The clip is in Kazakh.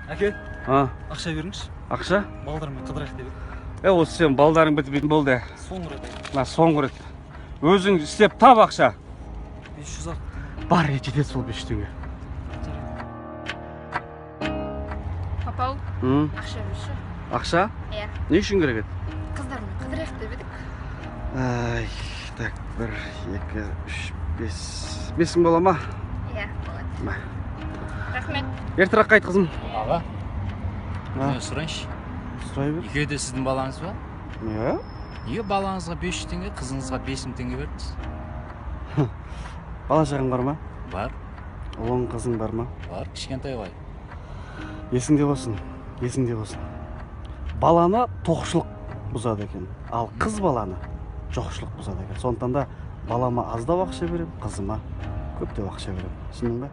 Әке, А, ақша беріңізші. Ақша? Балдарыммен қыдырайық деп едік. Е, осы сен балдарың бітпейтін болды. Соңғы рет. Мына соңғы рет. Өзің істеп тап ақша. 500 ақ. Бар, жетеді сол 500 теңге. Папау, М, ақша берші. Ақша? Иә. Не үшін керек еді? Қыздармен қыдырайық деп едік. Ай, так, 1, 2, 3, 5. 5000 бола ма? Иә, болады. Мә. Рахмет. Ертерек қайт, қызым. Аға, А? мен сұрайыншы. Сұрай бер. Екеуі де сіздің балаңыз ба? Иә. Неге балаңызға 500 теңге, қызыңызға 5000 теңге бердіңіз? Бала шағаң бар ма? Бар. Ұлың, қызың бар ма? Бар, кішкентай ғой. Есіңде болсын, есіңде болсын. Баланы тоқшылық бұзады екен, ал қыз баланы жоқшылық бұзады екен. Сондықтан да балама аздау ақша беремін, қызыма көптеу ақша беремін. Түсіндің бе?